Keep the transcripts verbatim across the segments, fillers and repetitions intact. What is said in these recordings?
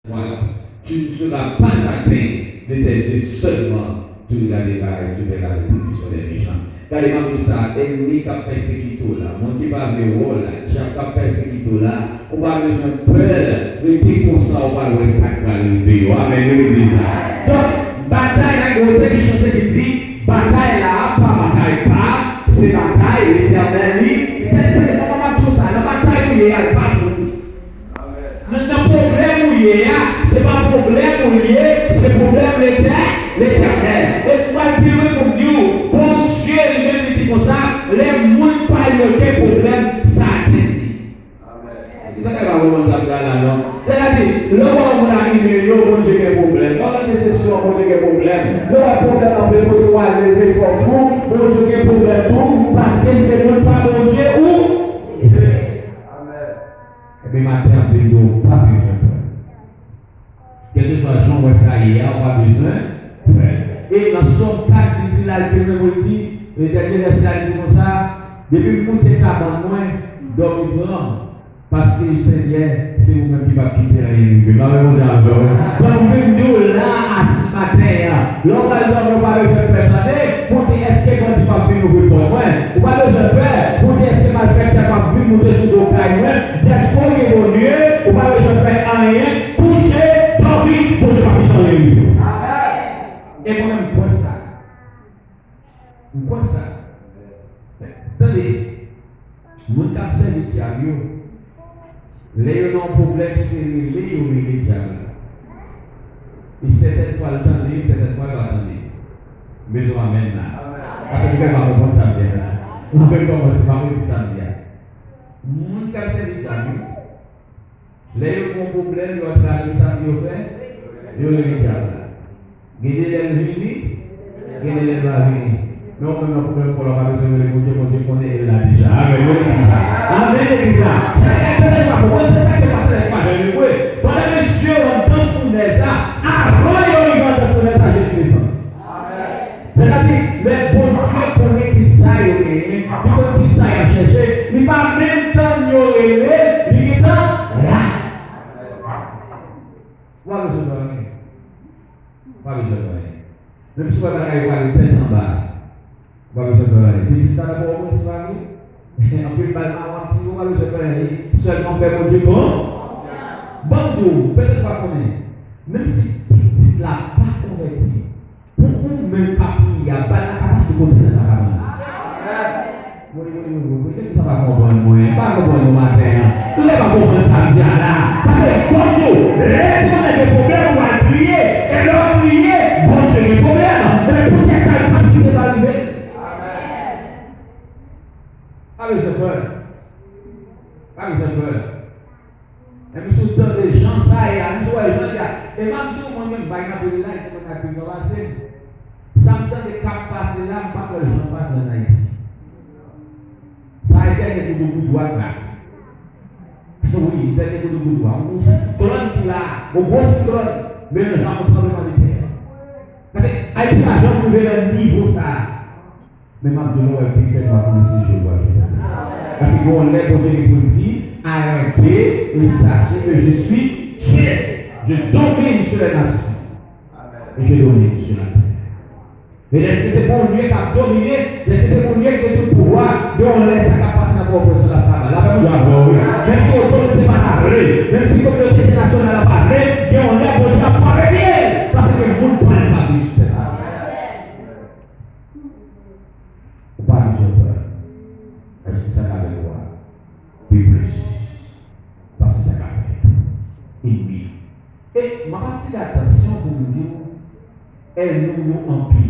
droite. Tu ne seras pas atteint de tes yeux seulement. Tu regarderas et tu verras les transgressions des méchants. Gade, m ap di w sa, ènmi k ap pèsekite w la, moun ki pa vle wè w la, dyab k ap pèsekite w la, ou pa bezwen pè, rete konsa, ou pral wè sa k pral rive yo. Amèn, wi, legliz la. Donk, batay la, gen yon tèks ki chante ki di, batay la, pa batay pa, se batay Letènèl li. Tèt tèt, mwen, m ap di w sa, nan batay ou ye a, li pa pou ou. Nan, nan pwoblèm ou ye a, se pa pwoblèm ou li ye, se pwoblèm Letè-, Letènèl. E m pral pi lwen pou m di w, Bondye li menm li di konsa, lè moun pa yo gen pwoblèm, sa atenn li. Kisa k ap ba w moun sa pral la, non? Sètadi, lè w wè yon moun a imilye w, Bondye gen pwoblèm. Lè w nan desepsyon, Bondye gen pwoblèm. Lè w wè pwoblèm nan vle pote w al leve fòs ou, Bondye gen pwoblèm tou, paske se moun pa Bondye ou ye. Ebyen, maten an, m vin di w, ou pa bezwen pè. Kèlkeswa jan w wè sa ye a, ou pa bezwen pè. E nan Sòm kat, li di la, li te menm, li di, e dènye vèsè a, li di konsa, depi m moute kabann mwen, dòmi pran m, paske, Senyè, se ou menm ki p ap kite anyen rive m. Amèn, Bondye avè w. Donk, m vin di w la, a, maten an, lè w pral dòmi, ou pa bezwen pè, tande, pou w di, èske bandi p ap vin ouvri pòt mwen? Ou pa bezwen pè pou w di, èske malfektè p ap vin moute sou do kay mwen? Dèske w gen Bondye, ou pa bezwen pè anyen. Kouche, dòmi, Bondye p ap kite anyen rive w. E mwen menm, m kwè sa. M kwè sa. Tande, moun k ap sèvi dyab yo, lè yo nan yon pwoblèm, se rele yo rele dyab la. E sètèn fwa l tande yo, sètèn fwa l pa tande yo. M bezwen amèn la. Paske nou pa konprann sa m di a la. Nou pa kòmanse, pa konprann sa m di a. Moun k ap sèvi dyab yo, lè yo gen yon pwoblèm, yo atrape sa pou yo fè, yo rele dyab la. Gen de lè l vini, gen de lè l pa vini. Men ou menm nan pwoblèm pa w la, ou pa bezwen rele Bondye, Bondye konnen e l la deja. Amèn. Yo rele deja. Amèn, legliz la. Sa k ap fè nou pa konprann, se sa k te pase lè nou pa janm vre. Pandan mesye yo anndan founèz la, avan yo rive anndan founèz la, Jezi desann. Sètadi, lè Bondye konnen kisa yo genyen, li konn kisa y ap chèche, li pa menm tann yo rele, li gentan la. Ou pa bezwen fè anyen. Ou pa bezwen fè anyen. Menm si w wè bagay yo prale tèt anba, ou pa bezwen fè anyen. Pitit la nan pran w prens pa vre. Anpil bal pa w ap tire, ou pa bezwen fè anyen. Sèlman fè Bondye konfyans. Ban m di w, petèt ou pa konnen, menm si pitit la pa konvèti, pou ou menm k ap priye a, bal la ka pase kote l pa ka pran l. Wi, wi, wi, wi, wi. Legliz sa pa konprann mwen. Pa konprann nou maten an. Nou te pa konprann sa m di a la. Paske, kòm nou, lè Letènèl gen pwoblèm, ou al kriye. E lè w kriye, Bondye gen pwoblèm. Ebyen, poutèt sa, li p ap kite l rive. Pa bezwen pè. Pa bezwen pè. Menm si w tande jan sa ye a, menm si w wè jan l ye a. E m ap di w, mwen menm, m pa gen anpil like, mwen ak pi nan pase m. Sa m tande k ap pase la, m pa kwè l janm pase ann Ayiti. Sa e dènye goudougoudou a k la. Wi, dènye goudougoudou a. Yon siklòn ki la, yon gwo siklòn, melanje ak yon tranblemanntè. Paske Ayiti pa janm rive nan nivo sa a. Men m ap di w, nou wè, pi fèt va konnen se Jewova Jewova. Paske gen yon lè Bondye gen pou l di, arrêtez et sachez que je suis Dieu. Je domine sur les nations. Et je domine sur la terre. E dèske se Bondye k ap domine, dèske se Bondye ki gen tout pouvwa, gen yon lè sa k ap pase nan Pòtoprens la ap travay. Lapè Bondye avè w, wi. Menm si otorite pa ta vle, menm si kominote entènasyonal la pa vle, gen yon lè Bondye ap frape pye l. Paske gen moun pa l k ap viv sou tè sa. Ou pa bezwen pè. Paske sa k avèk ou a pi plis pase sa k avèk ènmi. E m ap atire atansyon pou m di w, ènmi w yo anpil.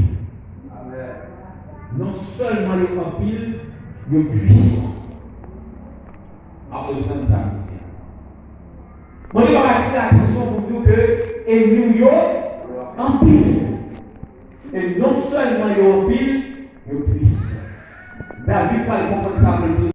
Non sèlman yo anpil, yo pwisan. M ap reprann sa m di a. Mwen, m ap atire atansyon pou m di w ke ènmi w yo anpil. E non sèlman yo anpil, yo pwisan. David pral konprann sa pou l di